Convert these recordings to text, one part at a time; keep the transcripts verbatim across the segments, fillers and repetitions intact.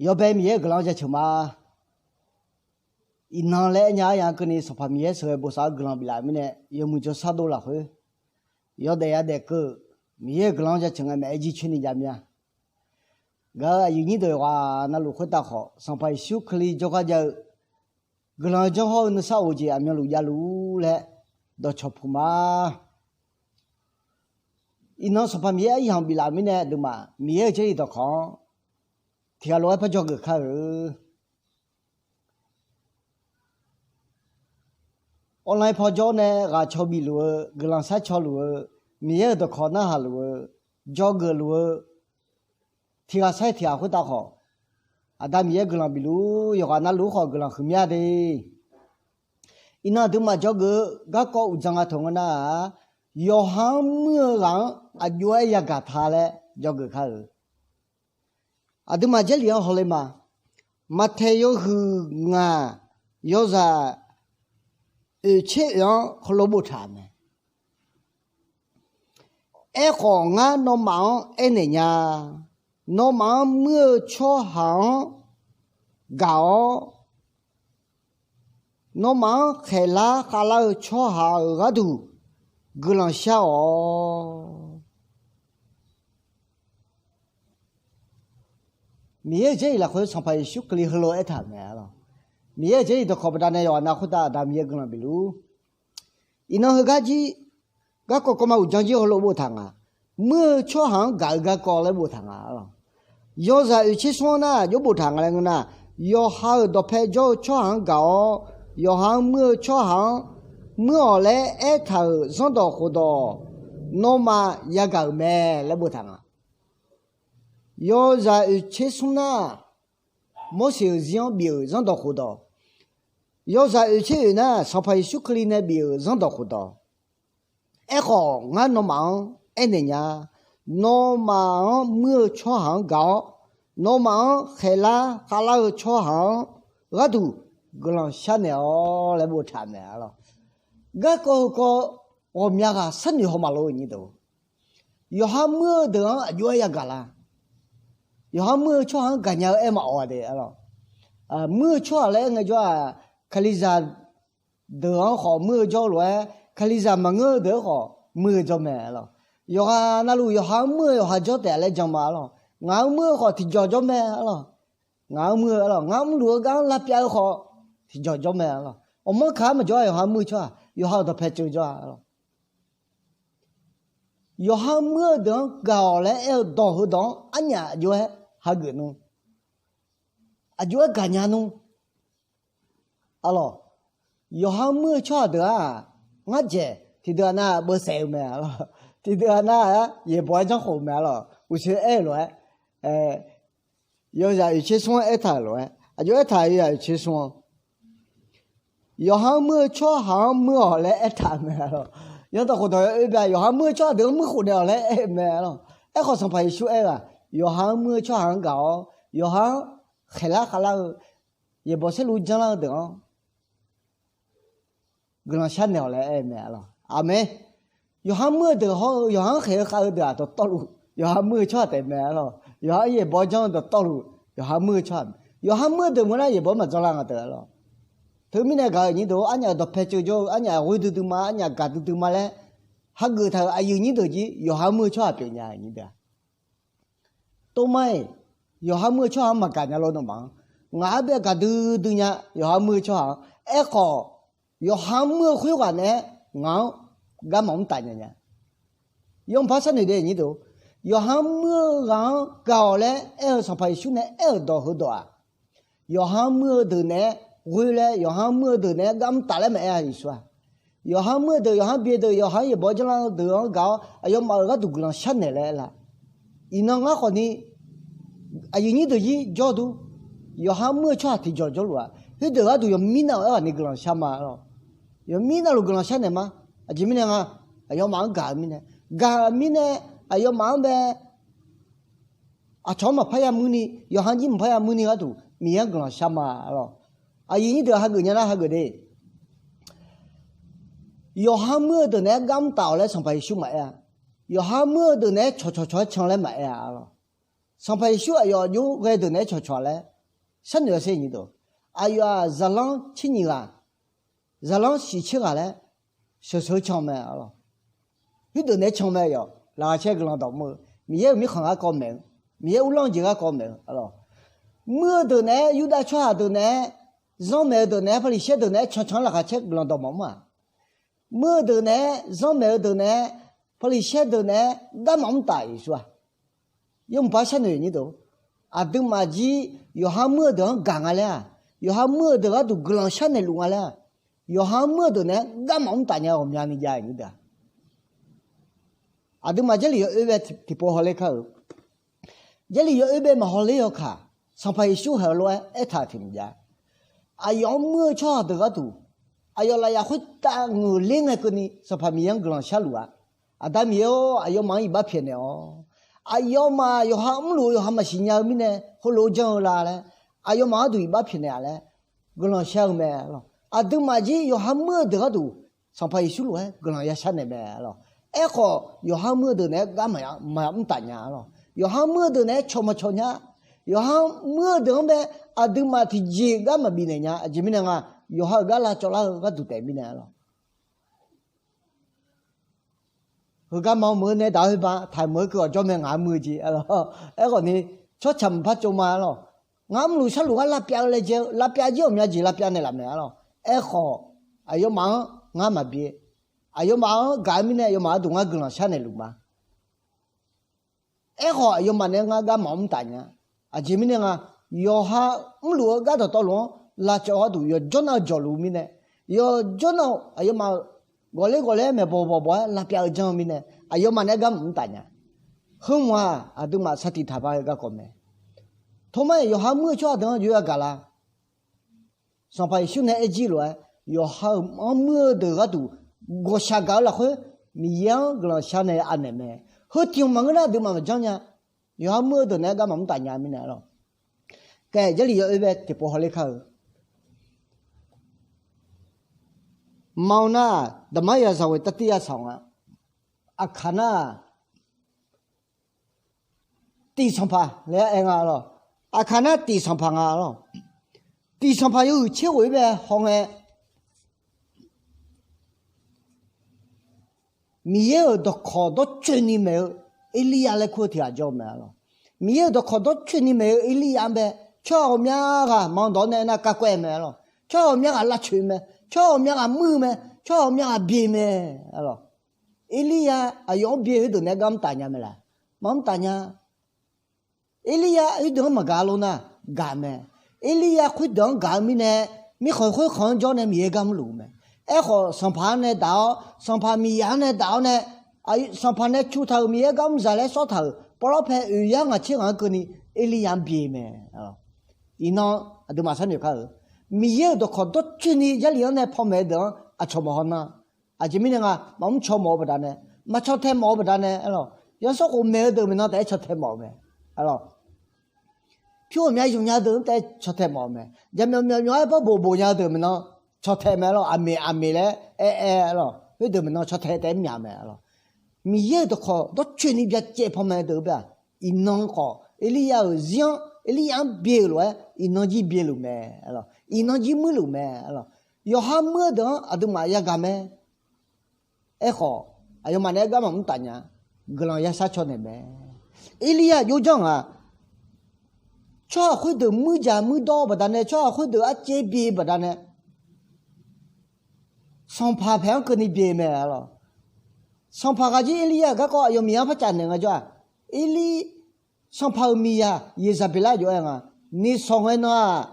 Yawbae Miqyaer-euq guiqlanq-anr jaceuq ma. Iqnan laer aernya-a, yaq keuvni Sanqpaq Miqyaer sheuqghae bosav-eu guiqlanq biflaf-euq mirnae, yawmuiq jawrshar dov lafkhoer yawdaef yadaef keuv-eu Miqyaer-euq guiqlanq-anr jaceuq ngae maeq-aer jircoer ni jav mir-a. Gaq-euq aqyuif nyir deuq yawqghaq navluf khoertav khawf, Sanqpaq Yeqsur Kali jawrgar jav-eu guiqlanq-eu janr hawr-eu nuisar of-eu jeq aqmyanluf javluf-ur laer dawqcawq puq ma. Iqnan Sanqpaq Miqyaer aryamq biflaf-euq mirnae, aqduimaf Miqyaer-euq Jarlif dawqkawq-anr tiqghaq lof-aer par dzawgeuf kar-euq. Online paw jawr nae ghaq caw bifluf-eu, guiqlanq sharcaw luf-eu, Miqyaer-euq dawqkawq narhaq luf-eu, dzawgeuf luf-eu, tiqghaq sair tiqghaq khoertav khawf, Aqda Miqyaer guiqlanq bifluf-ur, yawqghaq navluf-ur khawf guiqlanq huiqmya de. Iqnan aqduimaf dzawgeuf-eu garkawv uqdzan nga taq ngeur nar-aq, yawqha-anr muir-eu ghaq-anr aqjox-aer yagaq ta laer dzawgeuf kar-euq. Aqduimaf Jarlif-anr hawle ma. Maqtaeq yawhuiq ngaq yawzaq oeq tser oeq-anr heulof boftaq-euq mae. Aerkhawf, ngar nawmaf-anr aernaeq nya. Nawmaf-anr muir-eu tsawrhaq-anr gaq-awr, nawmaf-anr khaeqlar khavlar-eu tsawrhaq-euq gharduq guiqlanq shar-awq. Miqyaer-euq Jarlif lafkhoer Sanqpaq Yeqsur Kali heulof-aer aertaq-euq mae-a lawq. Miqyaer-euq Jarlif dawqkawq baqdanae yawqghaq nav khoertav Aqda Miqyaer guiqlanq bifluf-ur. Iqnan heugar jir, garkawv kawv ma uqdzan jir heulof boftaq nga. Muir-eu tsawrhaq-anr gaq-eu garkawv laer boftaq nga-a lawq. Yawzaq oeq tser smr-anr nar jov boftaq nga laer ngeur nar, yawqha-euq dawqpae jawr-eu tsawrhaq-anr gaq-awr, yawqha-anr muir-eu tsawrhaq-anr muir-awq laer aertaq-euq zanrdawq khofdawq, nawmaf yagaq-euq mae laer boftaq nga. Yawzaq oeq tser smr nar, Morseq-euq zir-anr bif-euq zanrdawq khofdawq, yawzaq oeq tser oeq nar Sanqpaq Yeqsur Kali nae bif-euq zanrdawq khofdawq. Aerkhawf, ngar nawmaf-anr aernaeq nya. Nawmaf-anr muir-eu tsawrhaq-anr gaq-awr, nawmaf-anr khaeqlar khavlar-eu tsawrhaq-anr gharduq guiqlanq sharnaeq-awr laer boftaq mae-a lawq. Garkawv heukawv ghawqmya ghaq sharnoeq haw maqlof-eu nyir deuq, yawqha muir-eu deuq-anr aqjox-aer yagaq la? Yawqha muir-eu tsawrhaq-anr gaqnya-eu aer maqawq-a de-a lawq. Muir-eu tsawrhaq laer aer ngaejawr-aq, Kalizaq deuq-anr khawf muir-eu jawr lof-aer, Kalizaq maqngeur-eu deuq-anr khawf muir-eu jawr mae-a lawq. Yawqghaq navluf yawqha-anr muir-eu yawqha jawr taef-a laer jan ma-a lawq. Ngaq-anr muir-eu khawf tiqjawq jawr mae-a lawq. Ngaq-anr muir-eu-a lawq, ngaq-anr mrluf-eu gar-anr lavpyav-eu khawf tiqjawq jawr mae-a lawq. Awqmanr kaq-anr maqjawr-a, yawqha muir-eu tsawrhaq, yawqha-euq dawqpae ceuv jawr-a lawq. Yawqha muir-eu deuq-anr gaq-awq laer aer-eu dawq heudawq-anr arnyaf aqjox-aer hageuf nmr, aqjox-aer gaqnya nmr. Arlawq, yawqha muir-eu tsawrhaq deuq-aq, ngar dzaeq tiqdeuq-aq nar beusaef-eu mae-a lawq. Tiqdeuq-aq nar-aq yaeqbawq-aer janrkhof-eu mae-a lawq. Uqshoe aer-eu lof-aer, yawzaq oeq tser smr-anr aertaq-euq lof-aer, aqjox aertaq yawzaq oeq tser smr-anr, yawqha-anr muir-eu tsawrhaq-anr muir-awq laer aertaq-euq mae-a lawq. Zanrdawq khofdawq oe bae yawqha muir-eu tsawrhaq deuq-anr muir khof naeq-awq laer aer-eu mae-a lawq. Aerkhawf Sanqpaq Yeqsur aer-eu-aq, yawqha-anr muir-eu tsawrhaq-anr gaq-awr, yawqha-anr khaeqlar khavlar-eu, yaeqbawq saerlu janrlar-eu deuq-anr guiqlanq sharnaeq-awq laer aer-eu mae-a lawq. Aqmeq. Yawqha-anr muir-eu deuq hawr-eu yawqha-anr khaeq-eu khav-eu deuq-aq dawqtawvluf yawqha muir-eu tsawrhaq taef mae-a lawq. Yawqha-anr yaeqbawq-aer janr-eu dawqtawvluf yawqha muir-eu tsawrhaq, yawqha muir-eu deuq meuq nar yaeqbawq-aer maqjanr lar nga taef-a lawq. Teumirnae gaq-euq nyir deuq, arnyaf dawqpae ceuv jawr-eu, arnyaf ghoe duidui ma, arnyaf gaq duidui ma laer hageuf taq-euq aqyuif nyir deuq jir yawqha muir-eu tsawrhaq pyeufnya-euq nyir deuq-aq, tov mar-iq, yawqha muir-eu tsawrhaq-anr maqgaq nya lawr nawmaf-anr. Ngaq-anr bae gaq duidui nya yawqha muir-eu tsawrhaq-anr. Aerkhawf, yawqha muir-eu khoerghaq naeq-aer ngaq-anr garma mr taf nya nya. Yawpar sharnoeq de nyir deuq, yawqha muir-eu ghaq-anr gaq-awq laer aer-eu Sanqpaq Yeqsur nae aer-euq dawq heudawq-aq, yawqha muir-eu deuq naeq-aer ghoe laer, yawqha muir-eu deuq naeq-aer gar mr taf laer maqaer-a Yeqsur-aq. Yawqha muir-eu deuq, yawqha bi-eu deuq, yawqha-anr yaeqbawq-aer janrlar-eu deuq-anr gaq-awr aqyawfmaf-euq gharduq guiqlanq sharnaeq laer aer la. Iqnan ngar khawfni aqyuif nyir deuq jir jawr dur. Yawqha muir-eu tsawrhaq tiqjawq jawrluf-aq, khoerdeuq gharduq yawmir navluf-aer ghaq ni guiqlanq shar ma-a lawq. Yawmir navluf guiqlanq sharnaeq ma. Aqjeq mirnae nga, aqyawfmaf-anr gaq-eu mirnae, gaq-eu mirnae, aqyawfmaf-anr bae aqcawq-anr maqpar ya muir ni, yawqha jir maqpar ya muir ni gharduq Miqyaer-anr guiqlanq shar ma-a lawq. Aqyuif nyir deuq hageuf nya nar hageuf de. Yawqha muir-eu deuq naeq-aer gar mr taf-awq laer Sanqpaq Yeqsur maqaer-a. Yawqha muir-eu deuq naeq-aer cawqcawq cawq-aer can laer maqaer-a lawq. Sanqpaq Yeqsur aqyawf aqjox ghae deuq naeq-aer cawqcawq laer Sharnoeq-a sher nyi deuq, aqyawf-aq zaqlanr tser nyiq ghaq, zaqlanr shiq tser ghaq laer sheuqsheuq-eu can mae arlawq. Khoerdeuq naeq-aer can mae yawq. Laqkhaq caer guiqlanq dawqmawr-eu Miqyaer-euq mirkhanq garkawv maeq-eu, Miqyaer uvlanr jeq garkawv maeq-eu arlawq. Muir-eu deuq naeq-aer, Yurdav tsawrhaq deuq naeq-aer, zanrmaeq-eu deuq naeq-aer, Paqliqsaer deuq naeq-aer can can-anr laqkhaq caer guiqlanq dawqmawf mr-aq. Muir-eu deuq naeq-aer, zanrmaeq-eu deuq naeq-aer, Paqliqsaer deuq naeq-aer garmaf mr taf Yeqsur-aq. Yawmuiq par sharnoeq nyir deuq, aqduimaf jir yawqha muir-eu deuq-anr gaq nga laer-aq, yawqha muir-eu deuq gharduq guiqlanq sharnaeq luf nga laer-aq, yawqha muir-eu deuq naeq-aer garmaf mr taf nya-eu ghawqmyani jav-eu nyir deuq-aq. Aqduimaf Jarlif yawoer bae tiqpov hawler kar-eu. Jarlif yawoer bae maqhaw ler yawkaq, Sanqpaq Yeqsur haiq-eu lof-aer aertaq-euq tiq mq jav. Aqyawf-anr muir-eu tsawrhaq deuq gharduq, aqyawf lafyaf khoertav ngeuqler ngae keuvni Sanqpaq Miqyaer-anr guiqlanq sharluf-a. Aqda Miqyaer-or, aqyawfmaf-anr iqbax pyaeqnaeq-awq. Aqyawfmaf yawqha mrluf-eu yawqha maqsiq nya-eu mirnae heulof-aer janr-eu la laer, aqyawfmaf gharduq iqbax pyaeqnaeq-a laer guiqlanq shar-eu mae arlawq. Aqduimaf jir yawqha muir-eu deuq gharduq Sanqpaq Yeqsur lof-aer guiqlanq ya sharnaeq mae arlawq. Aerkhawf, yawqha muir-eu deuq naeq-aer gar maqmr taf nya arlawq. Yawqha muir-eu deuq naeq-aer cawq maqcawq nya. Yawqha muir-eu deuq-anr bae aqduimaf tiqjeq gar maqbif naeq nya. Aqjeq mirnae nga, yawqha-euq gar lavcawv lar-eu gharduq taef mirnae arlawq. Heugar ma meuq-eu nae daq-eu heubaq taq meuq-eu keuv ghawqjawr mae ngaq-anr muir-eu jeq arlawq. Aerkhawf ni, tsawrcaq maqpar tsov ma arlawq. Ngar mrluf sharluf gar lavpyav-eu laejae-eu lavpyav jir ghawqmya jeq lavpyav naeqlaf mae arlawq. Aerkhawf, aqyawfmaf-anr ngar maqbi, aqyawfmaf-anr gaq-eu mirnae aqyawfmaf gharduq ngar guiqlanq sharnaeq luf ma. Aerkhawf, aqyawfmaf naeq-aer ngar gar maqmr taf nya. Aqjeq mirnae nga, yawqha mrluf-eu gar dawqtawvluf-anr lavcawv gharduq yawqjawr nar-eu jawqluf mirnae, yawqjawr nar-eu aqyawfmaf-euq ghawqler ghawqler maeqbawq bawqbawq-aer lavpyav-eu janr-eu mirnae, aqyawfmaf naeq-aer gar maqmr taf nya. Heu mq-aq, aqduimaf sar tiq taq par-eu garkawv mae. Tormar-iq yawqha muir-eu tsawrhaq deuq-anr yawqha gaq la. Sanqpaq Yeqsur nae aer jir lof-aer, yawqha-euq anr muir-eu deuq gharduq ghawqshaq gaq-eu lafkhoer, Miqyaer-anr guiqlanq shar nae anaeq mae. Heu tiq hmq maqngeur nar aqduimaf maqjanr nya. Yawqha muir-eu deuq naeq-aer gar maqmr taf nya mirnae arlawq. Kae, Jarlif yawoer bae tiqpov hawler kar-eu. Maqanr nar, daqmar ya zaq ghoeq tav tir ya saq nga. Aqkaq nar, tiq sanqpaq laer aer nga arlawq. Aqkaq nar tiq sanqpaq nga arlawq. Tiq sanqpaq yawhuiq tser ghoeq-ir bae haw ngae, Miqyaer-euq dawqkawq dawrcoeni maeq-eu Erliryav laer kur-eu tiq ghaq jawr-eu mae arlawq. Miqyaer-euq dawqkawq dawrcoeni maeq-eu Erliryav-anr bae, tsawrhaq ghawqmya ghaq maqanr dawq-awr nae nar kakhof-aer mae arlawq. Tsawrhaq ghawqmya ghaq lavcoeq mae, tsawrhaq ghawqmya ghaq muir mae, tsawrhaq ghawqmya ghaq bye mae arlawq. Erliryav aqyawf-anr bye khoerdeuq naeq-aer gar mr taf nya mae laq? Maqmr taf nya. Erliryav khoerdeuq-anr maqgaq lof nar, gaq mae. Erliryav khoerdeuq-anr gaq-eu mirnae, mirkhanq khoerkhanq-anr jawr nae Miqyaer gar mrluf-eu mae. Aerkhawf, sanqpaq-anr nae daq-awr, sanqpaq miqyaq-anr nae daq-awr nae, sanqpaq nae cu taq-euq Miqyaer gar mr zaq laer sawr taq-euq pawrlawr pae oeq yar ngaq tser ghaq-anr keuvni Erliryav-anr bye mae. Iqnan aqduimaf sharnoeq kar-eu, Miqyaer-euq dawqkawq dawrcoeni Jarlif-anr nae panmaeq-eu deuq-anr aqcawq maqhaw nar, aqjeq mirnae nga, maqmr caw mawf-eu baqdanae, maqcaw tae mawf-eu baqdanae arlawq. Yawsanr khof maeq-eu deuq maeqnan taef-aer caw tae mawf-eu mae arlawq. Pyur ghawqmya yawqnya deuq-anr taef-aer caw tae mawf-eu mae. Jaqmyawf myawf myawf-aer par bof bof nya-eu deuq maeqnan caw tae mae arlawq. Aqmeq aqmeq laer aer aer arlawq. Khoerdeuq maeqnan caw tae taef-aer myaq mae arlawq. Miqyaer-euq dawqkawq dawrcoeni byacaev panmaeq-eu deuq-eu bae-aq, iqnan khawf Erliryav-euq zir-anr, Erliryav-anr bye-euq lof-aer iqnan jir bye luf mae arlawq. Iqnan jir muir luf mae arlawq. Yawqha muir-eu deuq-anr aqduimaf yagaq mae. Aerkhawf, aqyawfmaf naeq-aer gar maqmr taf nya. Guiqlanq yashar caw naeq mae. Erliryav jov janr-aq, tsawrhaq khoerdeuq muirjaq muirdawr-eu baqdanae, tsawrhaq khoerdeuq arcaev bye baqdanae, sanqpaq paeq-anr keuvni bye mae arlawq. Sanqpaq ghaq jir Erliryav-euq garkawv aqyawf miqyaer-anr par caf naeq nga jawr-aq, Erlir, sanqpaq-euq miqyaq Yeqzaqbeqlar jov-aer nga, nisawq ngae nan-aq,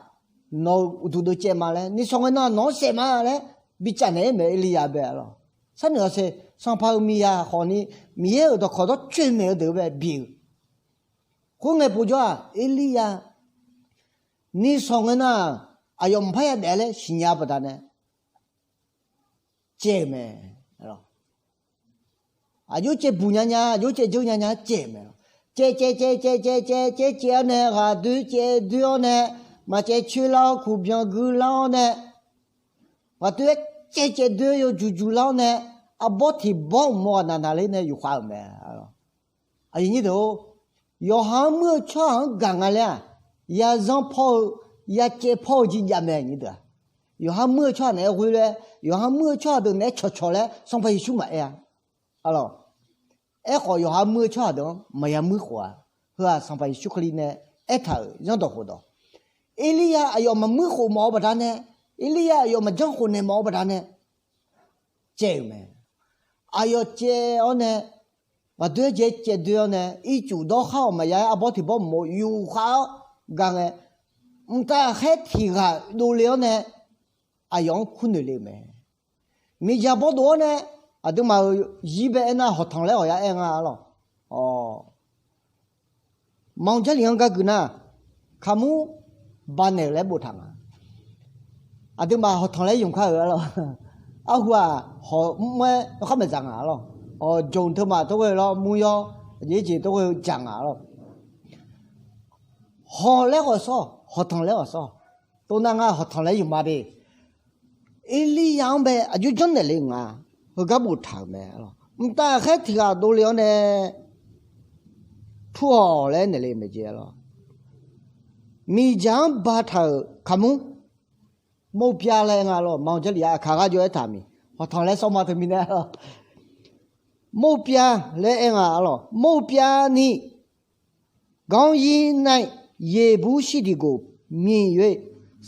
nawq-euq uqduq deuv caev ma laer, nisawq ngae nan-aq nawq-anr saef ma laer bicaf naeq-aer maeq Erliryav bae arlawq. Sharnoeq-a sher, sanqpaq-euq miqyaq khawfni, Miqyaer-euq dawqkawq dawrcoeni maeq-eu deuq-eu bae bi-euq. Khoerngae povjawr-aq, Erliryav nisawq ngae nan-aq, aqyawf maqpar yadaef laer siqnya baqdanae caev-euq mae. Aqjox caev buq nya nya, aqjox caev dzeur nya nya caev-euq mae. Caev caev caev caev caev caev caev caev-awr nae ghaqdoer caev doer-awr nae, maqcaev coer lar-awr kuqbyan guilar-awr nae, ghaqdoer-aer caev caev doer yawjuq juq lar-awr nae, arbawr tiq bawr mq-awr ghaqnaq naqler nae yufkhav-euq mae. Aqyuif nyir deuq-or, yawqha-anr muir-eu tsawrhaq-anr gaq nga laer-aq, yazanr paw-eu ya caev paw-eu jeq jav mae, nyirdeuq-aq. Yawqha muir-eu tsawrhaq naeq-aer ghoe laer, yawqha muir-eu tsawrhaq deuq naeq-aer cawqcawq laer Sanqpaq Yeqsur maqaer-a. Arlawq, aerkhawf yawqha muir-eu tsawrhaq deuq-anr maqya muir khof-a. Heu-aq Sanqpaq Yeqsur Kali nae aertaq-euq zanrdawq khofdawq. Erlirya aqyawf maqmuir khof mawf-eu baqdanae, Erlirya aqyawf maqjanr khof naeq mawf-eu baqdanae, caev-euq mae. Aqyawf caev-awr nae, ghaqdoer-aer jaev caevdoe-awr nae, ircuf dawrkhar-awq maqya-aer arbawr tiq bawr mq-or yufkhav-awr ga ngae, mqtav ghaqkhaer tiq ghaq dovle-awr nae, aqyawf-anr kurnoeq le-euq mae. Miqdzaq bawrdof-awr nae, aqduimaf-euq zir bae aernar hawqtanq laer ghawqya aer nga arlawq. Awq, manq Jarlif-anr gar gui nar, kaqmur banaeq-euq laer boftaq nga. Aqduimaf hawqtanq laer ymq kar-euq arlawq. Arhu-aq hawq mr-aer yawkhar maeqdzaq nga arlawq. Awq, jmq teumaf tov ghoe lawr mur yawr, aqjeq jeq tov ghoe-eu dzaq nga arlawq. Hawq laer ghawqshawr, hawqtanq laer ghawqshawr. Tov nar ngar hawqtanq laer ymq ma de. Erlirya-anr bae aqjox janrnaeq le-eu nga. Heugar boftaq-euq mae. Mqtav ghaqkhaer tiq ghaq dovle-awr nae, tur-awq laer naeq le-eu mae jeq arlawq. Miqdzaq-anr bataq-euq kaqmur, mawr pyav laer aer nga arlawq. Manq Jarlif-a aqkaq gharjawr aertaq miq, hawqtanq laer sawr ma teumirnae arlawq. Mawr pyav laer aer nga arlawq. Mawr pyav ni, ကောင်းကြီး၌ ရေဘူးရှိသည်ကို မြင်၍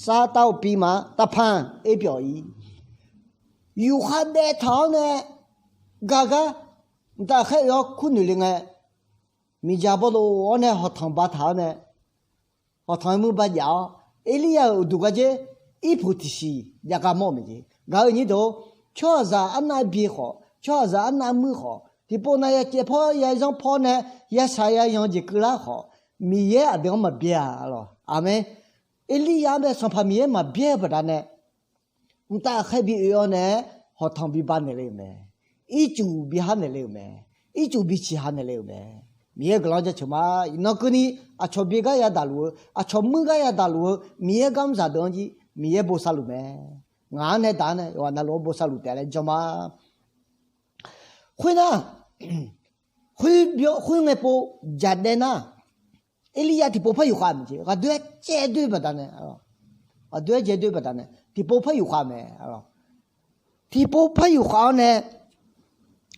စားသောက်ပြီးမှ တဖန် အိပ်ပျော်၏. Yufkhav daev taq-awr nae, gaq gar mqtav ghaqkhaer oe-awr kurnoeq le ngae, miqdzaq bawrdof-awr nae hawqtanq bataq-awr nae, hawqtanq-aer muir bajav-awr, Erlirya-euq uqduq gar dzer, irpuq tiqsiq jav gar mawr-euq mae jeq. Gaq-eu nyir deuq-or, tsawrhaqzaq arnav bi khawf, tsawrhaqzaq arnav muir khawf, tiqpov nav ya caev paw ya zanr paw nae, ya shaq ya yanq jeq keuvlar khawf, Miqyaer aqdui-anr maqbyav-a arlawq. Aqmeq. Erlirya-anr bae Sanqpaq Miqyaer maqbyav-eu baqdanae, mqtav ghaqkhaer bi oe-awr nae, hawqtanq bi banaeq le-euq mae. Ircuf bi har naeq le-euq mae. Ircuf bi ciq ha naeq le-euq mae. Miqyaer guiqlanq jaceuq ma. Iqnan keuvni aqcawq bi gar yadaq luf-eu, aqcawq muir gar yadaq luf-eu Miqyaer gar mr zaqdeuq-anr jir Miqyaer bosav luf mae. Ngaq-anr nae daq-anr nae yawqghaq navluf-anr bosav luf taef laer janma. Khoernar, khoer ngae pov jaqdaev nar, Erlirya tiqpov par yufkhav mae jeq. Ghaqdoer-aer caevdoe baqdanae, ghaqdoer-aer caevdoe baqdanae tiqpov par yufkhav mae. Tiqpov par yufkhav-awr nae,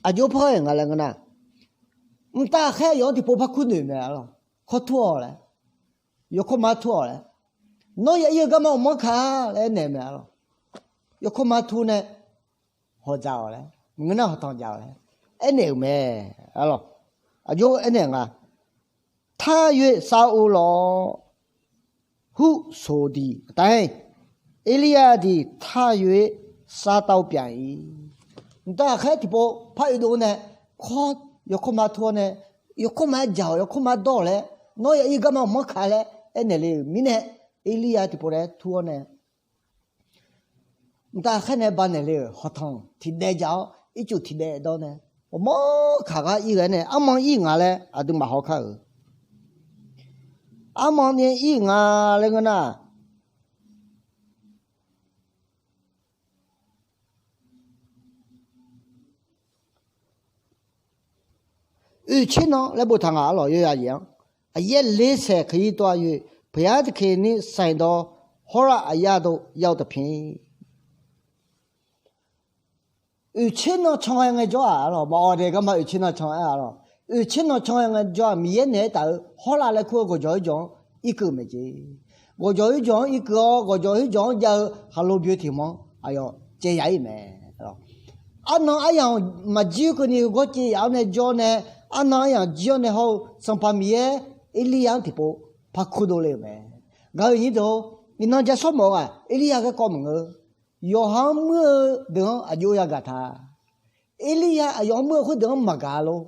aqjox par ghae nga laer ngeur nar, mqtav ghaqkhaer aqyawf-anr tiqpov par kurnoeq mae arlawq. Kawr tur-awq laer, yawkawr ma tur-awq laer, nawr ya ir-eu garma uqmanr kaq laer aernaeq mae arlawq. Yawkawr ma tur nae hawq dzaq-awq laer, maqngeur nar hawqtanq dzaq-awq laer aernaeq-euq mae arlawq. Aqjox aernaeq nga, ထ၍ စားဦးလော့ဟု ဆိုသည်အတိုင်း ဧလိယသည် ထ၍ စားသောက်ပြန်၏. Mqtav ghaqkhaer tiqpov par oedov nae, kawr yawkawr ma tur-awr nae, yawkawr ma-aer dzaq-awq, yawkawr ma dawr-awq laer, nawr ya ir garma uqmanr kaq laer aernaeq le-euq mirnae, Erlirya tiqpov nae tur-awr nae, mqtav ghaqkhaer nae banaeq le-euq hawqtanq tiqdaev dzaq-awr, ircuf tiqdaev dawr nae, ghawqmanr kaq gar ir ghae nae armanr ir nga laer aqduimaf haw kar-euq. Armanr nae ir nga laer ngeur nar, oeqtser nan laer boftaq nga arlawq. Yawzaq yaeq-anr, အရက်လေးဆယ်ခရီးသွား၍ ဘုရားသခင်နှင့်ဆိုင်သော ဟောရအရပ်သို့ ရောက်သဖြင့် Oeqtser nan can ghae ngaejawr-aq arlawq, maqawq daeq garma oeqtser nan can-aer arlawq. Oeqtser nan can ghae ngaejawr-aq, Miqyaer naeq-aer taf-eu Hawrlav laer kur-eu gawqjawq oerjawq-anr irkeuv-eu mae jeq. Gawqjawq oerjawq-anr irkeuv-awr, gawqjawq oerjawq-anr jav-eu khaqlo byoe tiq hmq-anr aqyawf caev yaf-ir mae. Arnan aryamq maqjir keuvni heugawr caev yaf-awr nae jawr nae, arnan aryamq jir-awr nae hawr-eu Sanqpaq Miqyaer Erlirya-anr tiqpov par kurdov le-euq mae. Gaq-eu nyir deuq-or, iqnan ja sawr mawf-eu ghaq Erlirya garkawv maqngeur. Yawqha-anr muir-eu deuq-anr aqjox yagaq ta. Erlirya aqyawf-anr muir-eu khoerdeuq-anr maqgaq lor.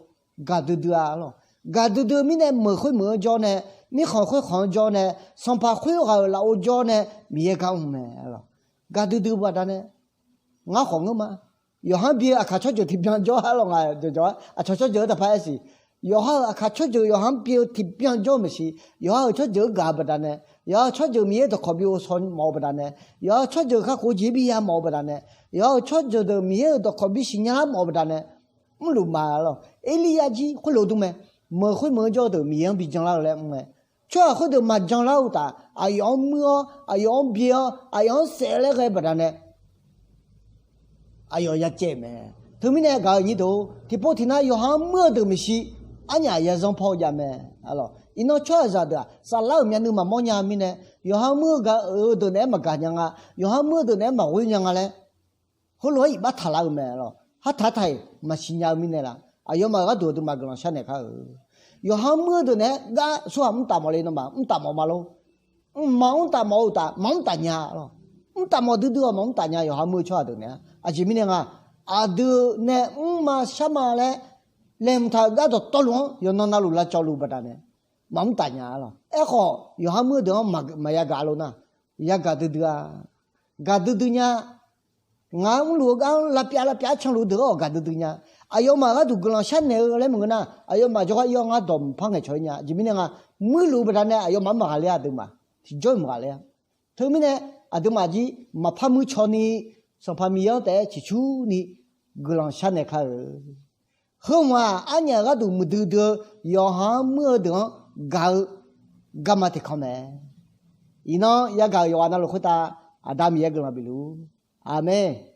Gaqdui dui-a lor. Gaqdui dui-eu mirnae meuq khoer meuq-anr jawr nae, mirkhanq khoer khanq-anr jawr nae, sanqpaq khoer ghaq-euq lafov jawr nae, Miqyaer gar mr mae lor. Gaqdui dui baqdanae, ngar khawf ngeur ma. Yawqha-anr bi-eu aqkaq tsawrjeuq tiqbyan jawr-a lor. Ngaq dawqjawq-a aqcawq tsawrjeuq-anr taqpar aer siq. Yawqha-euq aqkaq tsawrjeuq yawqha-anr bi-eu tiqbyan jawr-eu maeqshi. Yawqha-euq tsawrjeuq-anr gaq-eu baqdanae, yawqha-euq tsawrjeuq Miqyaer-euq dawqkawq bi ghovshaw mawf-eu baqdanae, yawqha-euq tsawrjeuq kakhof-eu jeq-anr bi yamawf-eu baqdanae, yawqha-euq tsawrjeuq deuq Miqyaer-euq dawqkawq bisiq nya-ar mawf-eu baqdanae, mrluf ma lor. Erlirya jir khoerlof dmr mae. Meuq khoer meuq-anr jawr-eu deuq Miqyaer-anr bi janlar-eu laer mr mae. Tsawrhaq khoerdeuq maqjan lar-eu uqtaf, aqyawf-anr muir-awr, aqyawf-anr byae-awr, aqyawf-anr saef-eu laer ghae baqdanae, aqyawf ya caev-euq mae. Teumirnae gaq-euq nyir deuq-or, tiqpov tiqnav yawqha-anr muir-eu deuq maeqshi, arnyaf ya zanr paw-eu jav mae. Iqnan tsawrhaqzaq deuq-aq, saflar-euq myavnuiv maqmawr nya mirnae, yawqha-anr muir-eu gaq-euq deuq naeq-aer maqgaq nya nga, yawqha-anr muir-eu deuq naeq-aer maqghoer nya nga laer, heulof-aer iqbax taqlar-eu mae lawq. Hartaq taq-iq maqsiq nya-eu mirnae laf, aqyawfmaf-euq gharduq aqduimaf guiqlanq sharnaeq kar-euq. Yawqha-anr muir-eu deuq naeq-aer gar tsawrhaq mr taf mawf le nawmaf mr taf mawf ma lor. Mqmaq mr taf mawf-eu uqtaf maqmr taf nya lawq. Mr taf mawf duidui-awq maqmr taf nya yawqha muir-eu tsawrhaq deuq naeq-a. Aqjeq mirnae nga, aqdui nae mrma sharma laer laeqhmq taq-euq gar dawqtawvluf-anr yawqnan navluf lavcawvluf baqdanae, maqmr taf nya lawq. Aerkhawf yawqha muir-eu deuq-anr maqya gaq lof nar, yagaq duidui-a. Gaq duidui nya. Ngaq-anr mrluf-eu gar-anr lavpyav lavpyav-aer canluf deuq-awq gaq duidui nya. Aqyawfmaf gharduq guiqlanq sharnaeq-eu laer maqngeur nar, aqyawfmaf jawrgar ir-awr ngar dawq mqpar ngaeqcawq-ir nya. Aqjeq mirnae nga, muirluf-eu baqdanae aqyawfmaf-anr maqghaqler-a aqduimaf. Tiqjawr-iq maqghaqler-a. Teumirnae aqduimaf jir maqpar muir caw ni, Sanqpaq Miqyaer-anr taef-aer ciqcurni guiqlanq sharnaeq kar-eu. Heu hmq-aq arnyaf-euq gharduq muiqdui dui-eu yawqha-anr muir-eu deuq-anr gaq-eu garma tiqkanq mae. Iqnan yagaq-euq yawqghaq navluf khoertav Aqda Miqyaer guiqlanq bifluf-ur. Aqmeq.